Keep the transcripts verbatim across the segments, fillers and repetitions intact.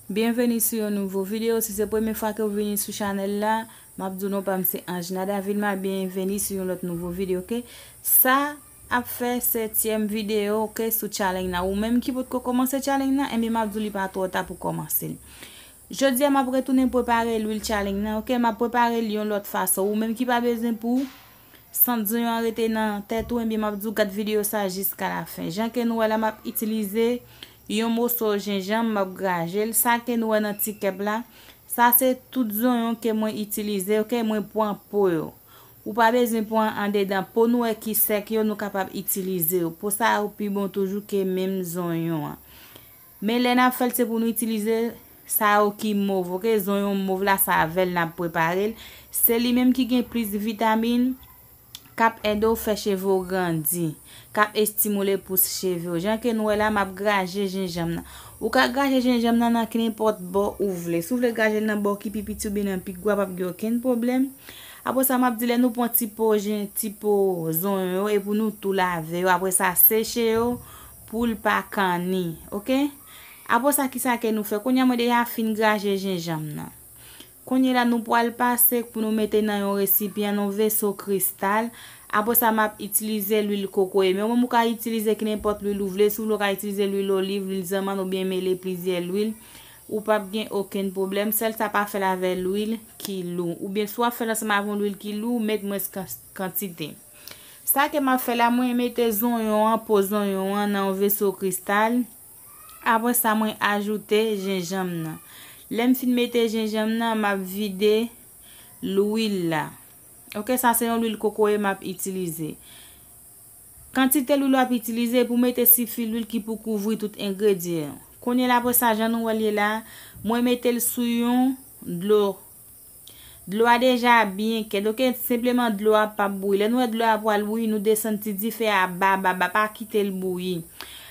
Byenveni sou yon nouvo videyo. Si se premye fwa ke w vini sou chanèl la, m ap di w non pa m se Anjna Davilma. Byenveni sou yon lòt nouvo videyo, oke? Sa ap fè setyèm videyo, oke, sou challenge nan. Ou menm ki potko kòmanse challenge nan, enben m ap di w li pa twò ta pou kòmanse l. Jodi a, m ap retounen prepare lwil challenge nan, oke? M ap prepare l yon lòt fason. Ou menm ki pa bezwen pou sant zonyon an rete nan tèt ou, enben m ap di w gad videyo sa jiska lafen. Jan ke nou wè la, m ap itilize yon moso jenjanm, m ap graje l. Sa ke nou wè nan ti kèp la, sa se tout zonyon ke mwen itilize, oke, mwen pran po yo. Ou pa bezwen pran andedan po nou wè ki sèk yo, nou kapab itilize yo. Po sa yo pi bon toujou ke menm zonyon an. Men lè n ap fè l, se pou nou itilize sa yo ki mov, oke? Zonyon mov la, se avè l n ap prepare l. Se li menm ki gen plis vitamin, k ap ede w fè cheve w grandi, k ap estimile pous cheve w. Jan ke nou wè la, m ap graje jenjanm nan. Ou ka graje jenjanm nan nan nenpòt bò ou vle. Si w vle graje l nan bò ki pi piti oubyen nan pi gwo a, p ap gen okenn pwoblèm. Apre sa, m ap di lè nou pran ti po jen, ti po zonyon yo, e pou nou tou lave yo. Apre sa, seche yo pou l pa kanni, oke? Apre sa, kisa ke nou fè? Kounye a, mwen deja fin graje jenjanm nan. Kounye la, nou pral pase pou nou mete nan yon resipyan, nan yon veso kristal. Apre sa, m ap itilize lwil kokoye. Men ou menm ou ka itilize ki nenpòt lwil ou vle. Si w vle, ou ka itilize lwil oliv, lwil zanmann oubyen mele plizyè lwil. Ou p ap gen okenn pwoblèm. Sèl sa pa fè l avè lwil ki lou. Oubyen si w ap fè l ansanm avè yon lwil ki lou, met mwens kan-, kantite. Sa ke m ap fè la, mwen mete zonyon an, po zonyon an nan yon veso kristal. Apre sa, mwen ajoute jenjanm nan. Lè m fin mete jenjanm nan, m ap vide lwil la. Oke, sa se yon lwil kokoye m ap itilize. Kantite lwil w ap itilize pou mete sifi lwil ki pou kouvri tout engredyan yo. Kounye la, apre sa, jan nou wè l ye la, mwen mete l sou yon dlo. Dlo a deja byen kèt, oke? Senpleman dlo a p ap bouyi. Lè nou wè dlo a pral bouyi, nou desann ti dife a ba, ba, ba, pa kite l bouyi.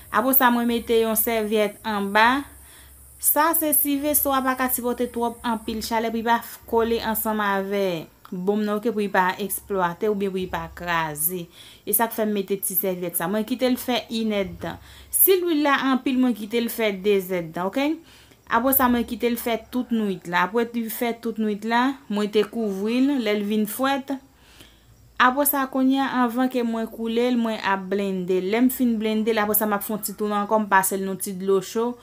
Apre sa, mwen mete yon sèvyèt anba. Sa se si veso a pa ka sipòte twòp anpil chalè pou li pa f-, kole ansanm avè bonm nan, oke, pou li pa eksplwate oubyen pou li pa kraze. E sa k fè m mete ti sèvyèt sa. Mwen kite l fè inèdtan. Si lwil la anpil, mwen kite l fè dezèdtan, oke? Apre sa, mwen kite l fè tout nwit la. Apre li fè tout nwit la, mwen te kouvri l lè l vin frèt. Apre sa, kounye a, anvan ke mwen koule l, mwen ap blende l. Lè m fin blende l, apre sa, m ap fè yon ti tounen ankò, m pase l nan ti dlo cho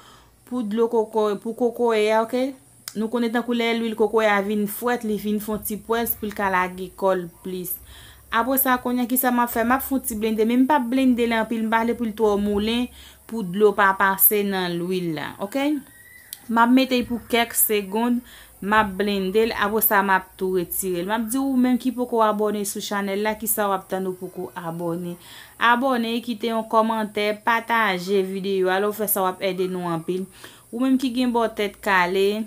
pou dlo kokoye, pou kokoye a, oke? Nou konnen tankou lè lwil kokoye a vin frèt, li vin fè yon ti pwès pou l ka lage kò l plis. Apre sa, kounye a, kisa m ap fè? M ap fè yon ti blende, men m p ap blende l anpil, m pa vle pou l twò moulen, pou dlo pa pase nan lwil la, oke? M ap mete l pou kèk segonn, m ap blende l, apre sa m ap tou retire l. M ap di ou menm ki poko abòne sou chanèl la, kisa w ap tann ou poko abòne? Abòne, kite yon kòmantè, pataje videyo a, lè w fè sa w ap ede nou anpil. Ou menm ki gen bò tèt kale,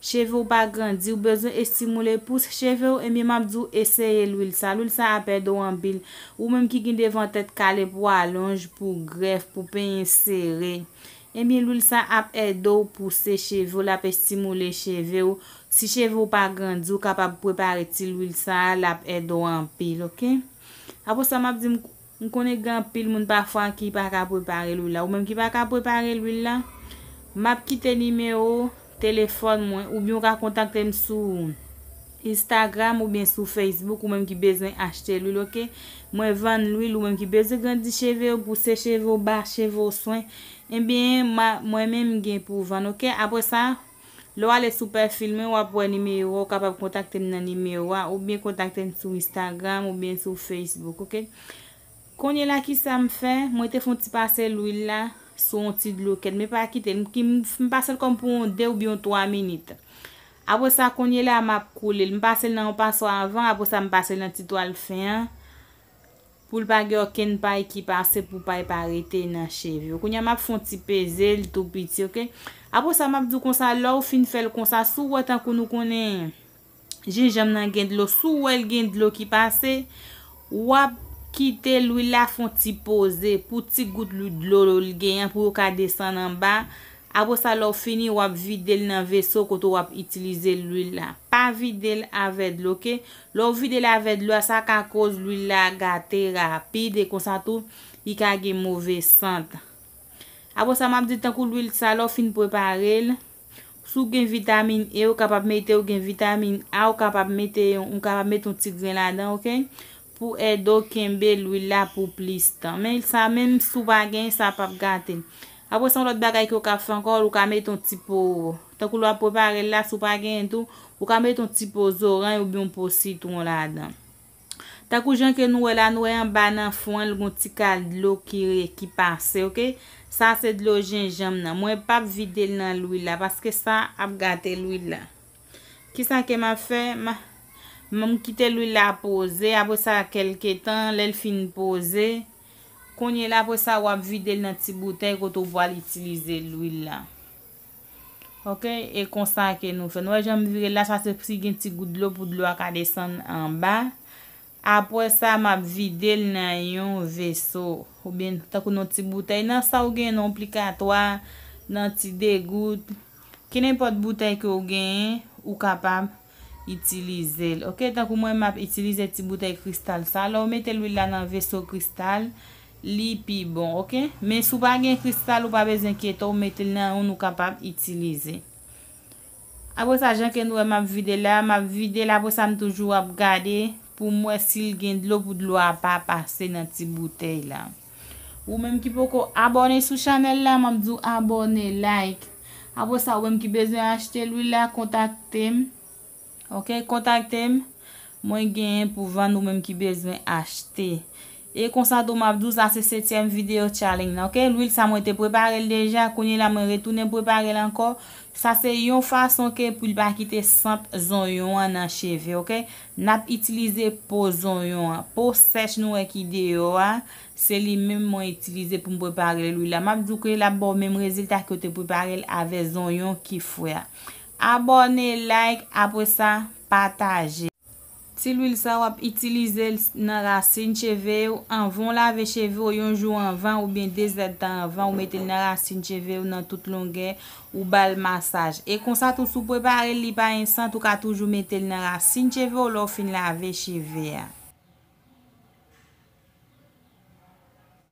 cheve w pa grandi, ou bezwen estimile pous cheve w, ebyen m ap di w eseye lwil sa. Lwil sa ap ede w anpil. Ou menm ki gen devan tèt kale pou alonj, pou grèf, pou penyen sere. Ebyen, lwil sa ap ede w pouse cheve w, l ap estimile cheve w. Si cheve w pa grandi, ou kapab prepare ti lwil sa a, l ap ede w anpil, oke? Apre sa, m ap di m, m konnen gen anpil moun pafwa ki pa ka prepare lwil la. Ou menm ki pa ka prepare lwil la, m ap kite nimewo telefòn mwen, oubyen ou ka kontakte m sou Instagram oubyen sou Facebook, ou menm ki bezwen achte lwil, oke? Mwen vann lwil, ou menm ki bezwen grandi cheve w, pouse cheve w, ba cheve w swen, ebyen, ma-, mwen menm m gen pou vann, oke? Apre sa, lè w ale sou pwofil mwen, w ap wè nimewo a, ou kapab kontakte m nan nimewo a, oubyen kontakte m sou Instagram, oubyen sou Facebook, oke? Kounye la, kisa m fè? Mwen te fè yon ti pase lwil la sou yon ti dlo kèt, men pa kite l. M ki-, m, m pase l kòm pou yon de oubyen yon twa minit. Apre sa, kounye la, m ap koule l. M pase l nan yon paswa anvan, apre sa, m pase l nan ti twal fen an, pou l pa gen okenn pay ki pase, pou pay pa rete nan cheve w. Kounye a, m ap fè yon ti peze l tou piti, oke? Apre sa, m ap di w konsa, lè w fin fè l konsa, si w wè tankou nou konnen jenjanm nan gen dlo, si w wè l gen dlo ki pase, w ap kite lwil la fè yon ti poze pou ti gout lwi-, dlo l genyen pou yo ka desann anba. Apre sa, lè w fini, w ap vide l nan veso kote w ap itilize lwil la. Pa vide l avè dlo, oke? Lè w vide l avè dlo a, sa ka koz lwil la gate rapid e konsa tou, li ka gen move sant. Apre sa, m ap di tankou lwil sa, lè w fin prepare l, Si w gen vitamin E, ou kapab mete, ou gen vitamin A, ou kapab mete yon, ou kapab mete yon ti grenn ladan, oke? Pou ede w kenbe lwil la pou plis tan. Men sa menm, si w pa genyen, sa p ap gate l. Apre sa, yon lòt bagay ke w ka fè ankò, ou ka mete yon ti po, tankou lè w ap prepare l la, si w pa genyen tou, ou ka mete yon ti po zoranj oubyen yon po sitwon ladan. Tankou jan ke nou wè la, nou wè anba nan fon an, l gon ti kal dlo ki re-, ki pase, oke? Sa se dlo jenjanm nan. Mwen p ap vide l nan lwil la, paske sa ap gate lwil la. Kisa ke m ap fè? M a, m kite lwil la poze, apre sa, kèlke tan, lè l fin poze, kounye la, apre sa, w ap vide l nan ti boutèy kote w pral itilize lwil la. Oke, e konsa ke nou fè. Nou wè jan m vire l la, sa se si gen ti gout dlo pou dlo a ka desann anba. Apre sa, m ap vide l nan yon veso, oubyen tankou nan ti boutèy, nan sa ou gen nan yon plikatwa, nan ti degout, kenenpòt boutèy ke ou genyen, ou kapab itilize l. Oke, tankou mwen, m ap itilize ti boutèy kristal sa. Lè w mete lwil la nan veso kristal, li pi bon, oke? Men si w pa gen kristal, ou pa bezwen enkyete w, mete l nan youn ou kapab itilize. Apre sa, jan ke nou wè m ap vide la, m ap vide l, apre sa, m toujou ap gade pou m wè si l gen dlo pou dlo a pa pase nan ti boutèy la. Ou menm ki poko abòne sou chanèl la, m ap di w abòne, like. Apre sa, ou menm ki bezwen achte lwil la, kontakte m. Oke, kontakte m. Mwen genyen pou vann ou menm ki bezwen achte. E konsa tou m ap di w sa se setyèm videyo challenge nan, oke? Lwil sa mwen te prepare l deja, kounye la mwen retounen prepare l ankò. Sa se yon fason ke pou l pa kite sant zonyon an nan cheve, oke? N ap itilize po zonyon an. Po sèch nou wè ki deyò a, se li menm mwen itilize pou m prepare lwil la. M ap di w ke l ap ba w menm rezilta ke w te prepare l avè zonyon ki fre a. Abòne, like, apre sa, pataje. Ti lwil sa w ap itilize l nan rasin cheve w anvan w lave cheve w yon jou anvan oubyen de zèdtan anvan ou mete l nan rasin cheve w nan tout longè ou ba l masaj. E konsa tou si w prepare l li pa gen sant ou ka toujou mete l nan rasin cheve w lè w fin lave cheve a.